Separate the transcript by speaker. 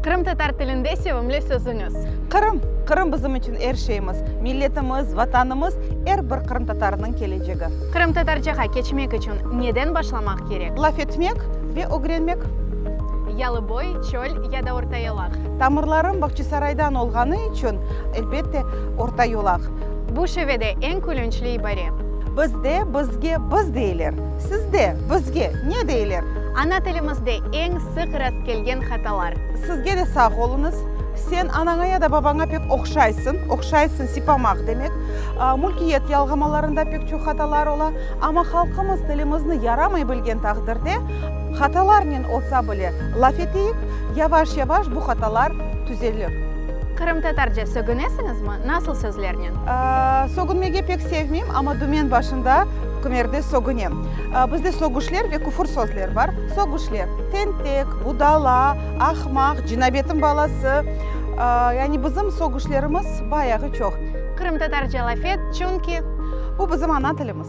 Speaker 1: Qırımtatar tilinde sevimli sözüñiz?
Speaker 2: Qırım! Qırım bizim içün er şeyimiz, milletimiz, Vatanımız, er bir qırımtatarınıñ kelecegi.
Speaker 1: Qırımtatarcağa keçmek içün neden başlamaq kerek?
Speaker 2: Laf etmek ve ögrenmek.
Speaker 1: Yalıboy, çöl ya da Ortayolaq?
Speaker 2: Tamırlarım Bağçasaraydan olğanı içün, elbette, Ortayolaq.
Speaker 1: Bu şivede eñ külünçli ibare.
Speaker 2: Bizde, bizge, biz deyler. Sizde, bizge, ne deyler?
Speaker 1: Ana tilimizde eñ sıq rastkelgen hatalar.
Speaker 2: Sizge de sağ oluñız. Sen anaña ya da babaña pek oqşaysıñ, oqşaysıñ, sipamaq demek. Mülkiyet yalğamalarında pek çoq hatalar ola. Amma halqımız tilimizni yaramay bilgen taqdirde, hatalarnen olsa bile laf eteyik, yavaş-yavaş bu hatalar tüzelir.
Speaker 1: Qırımtatarca sögünesiñizmi? Nasıl sözlernen?
Speaker 2: Sögünmege pek sevmeyim, amma dümen başında kimerde sögünem. Bizde sögüşler ve küfür sözler bar. Sögüşler, tentek, budala, ahmaq, cinabetin balası. Yani bizim sögüşlerimiz bayağı çoq.
Speaker 1: Qırımtatarca laf et, çünki.
Speaker 2: Bu bizim ana tilimiz.